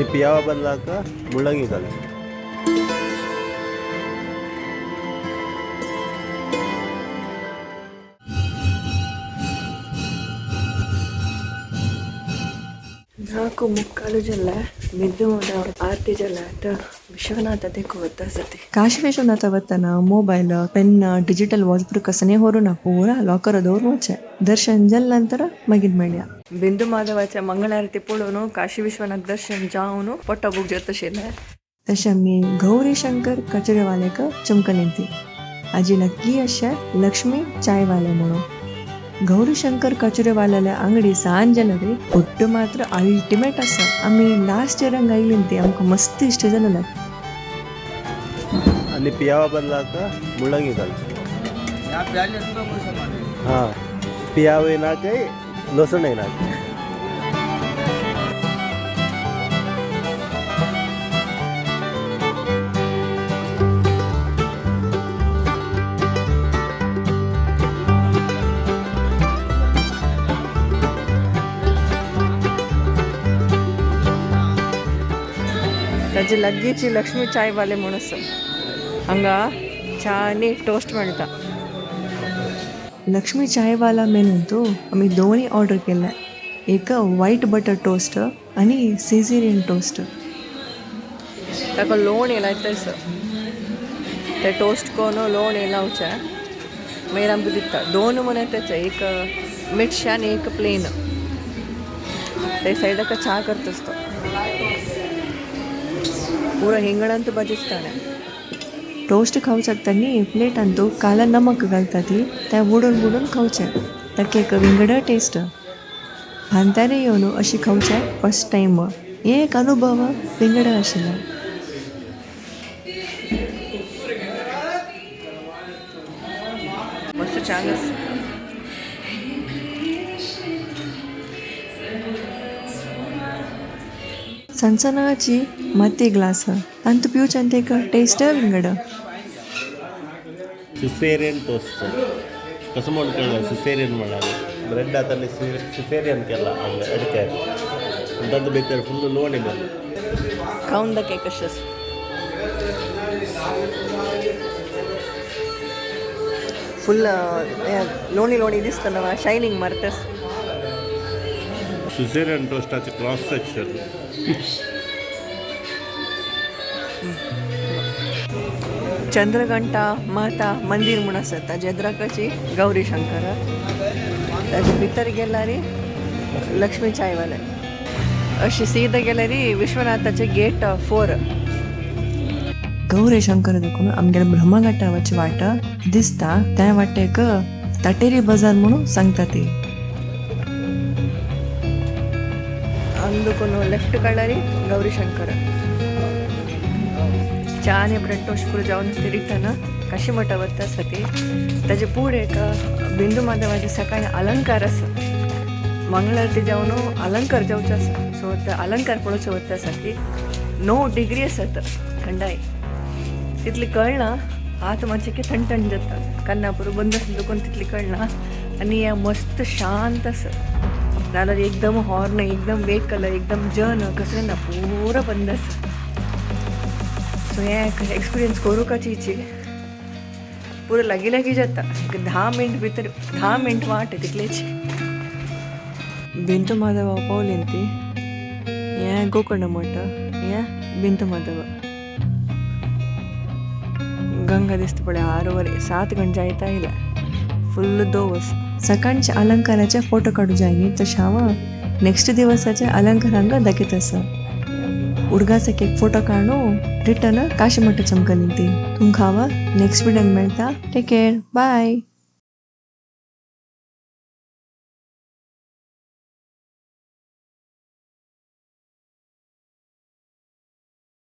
आनी पियावा बदलाक मुळंगी घाल. ನಾಲ್ಕು ಮುಕ್ಕಾಲು ಜಲ್ಲ ಬಿಂದು ಆರತಿ ಜಲ್ಲ ವಿಶ್ವನಾಥ ದೇಕು ಸತಿ. ಕಾಶಿ ವಿಶ್ವನಾಥ ವತ್ತನ ಮೊಬೈಲ್ ಪೆನ್ ಡಿಜಿಟಲ್ ವಾಚ್ ಪೂರ ಕಸನೆ ಹೊರು ನಾ ಪೂರ ಲಾಕರ್ ದವ್ರು ವಚ್ಚೆ ದರ್ಶನ್ ಜಲ್ ನಂತರ ಮಗಿದ್ ಮೇಳ್ಯ. ಬಿಂದು ಮಾಧವಾಚ ಮಂಗಳಾರತಿ ಪೋಳೋನು ಕಾಶಿ ವಿಶ್ವನಾಥ ದರ್ಶನ್ ಜಾವನು ಪೊಟ್ಟ ಬುಗ್ ಜೊತೆ तशें गौरी शंकर कचरेवालेक चमकलेंती आजी लक्की अशें लक्ष्मी चायवाले म्हणून. गौरी शंकर कचरेवाल्याल्या अंगडी सांज जाल्यार फुड्ड मात्र अल्टिमेट आसा. आमी लास्ट इयरांक आयलीं ती आमकां मस्त इश्ट जालेलें. आनी पियावा बदलाक मुळंगी घाल. हां, पियावय नाकय लसणय नाक. ताजे लागींची लक्ष्मी चायवाले म्हूण आसा, हांगा च्या आनी टोस्ट मेळटा. लक्ष्मी चायवाला मेनूंतू आमी दोनूय ऑर्डर केले, एक व्हायट बटर टोस्ट आनी सिझेरियन टोस्ट. ताका लोणी लायता, ते टोस्ट कोन लोणी लावचें मागीर आमकां दिता. दोन म्हूण येता, एक मिर्ची आनी एक प्लेन. ते सायडाक च्या करता तो पुरो हिंगणांत भाजी ताणें. टोस्ट खावच्याक तांणी प्लेटांतू काला नमक घालता ती ते बुडून बुडून खावचें, ताका एक विंगड टेस्ट. भांतारे येवन अशी खावचें फर्स्ट टायम, हे एक अनुभव विंगड आशिल्लो. मस्त छान आसा. सणसणाची माती ग्लास तांतू पिवच्यान एक टेस्ट विंगड. सिसेरियन टोस्ट कसं म्हणतो सिसेरियन म्हळ्यार ब्रेड आतां सिसेरियन केला हांगा अडके तातूंत भितर फुल्ल लोणी घालून. खावन दाखय कशें आसा. फुल लोणी लोणी दिसता ना, शायनींग मारता. सिसेरियन टोस्टाचे क्रॉस सेक्शन. चंद्रघंटा माता मंदिर म्हूण आसा, ताजे एद्राकाची गौरी शंकर. ताजे भितर गेल्यार लक्ष्मी चायवाले. अशी सीधा गेल्यार विश्वनाथाचे गेट 4. गौरी शंकर देखून आमगेले ब्रह्मघाटाची वाट दिसता, त्या वाटेक ताटेरी बाजार म्हणून सांगता ती. अंदुकोन लेफ्ट काडल्यार गौरी शंकर. च्या आनी ब्रेड टोस्ट पुरो जावन ते रिटर्न काशीमठा वता आसा ती. ताजे फुडें एक बिंदू माधवाचे सकाळी अलंकार आसा, मंगळारती जावन अलंकार जावचो आसा. सो ते अलंकार पळोवचे वता आसा ती. 9 डिग्री आसा थंडाय, तितली कळना. हात मातशे की थंड थंड जाता, कन्ना पुरो बंद आसा देखून तितली कळना. आनी हें मस्त शांत आसा, जाल्यार एकदम हॉर्न, एकदम व्हेकल, एकदम जन कसलें ना, पुरो बंद आसा. सो हें एक्सपिरियन्स करूंकाची इच्छी पुरो लागीं लागीं जाता, एक 10 मिनट भितर, 10 मिनट वाट तितलेच. बिंदू माधव पावलीं ती, हें गोकर्ण मठ, हें बिंदू माधव. गंगा दिसता पळय, 6:15 7 गंटे जायत आयल्या, फुल्ल दोवस. सकाळच्या अलंकाराचे फोटो काडू जाय न्ही, तशें हांव नेक्स्ट दिवसाचे अलंकार हांगा दाखयत आसा. उडगासाक एक फोटो काडून रिटर्न काशीमठ चमकली ती. तुमकां हांव नेक्स्ट विडियोन मेळटा. Take care, bye.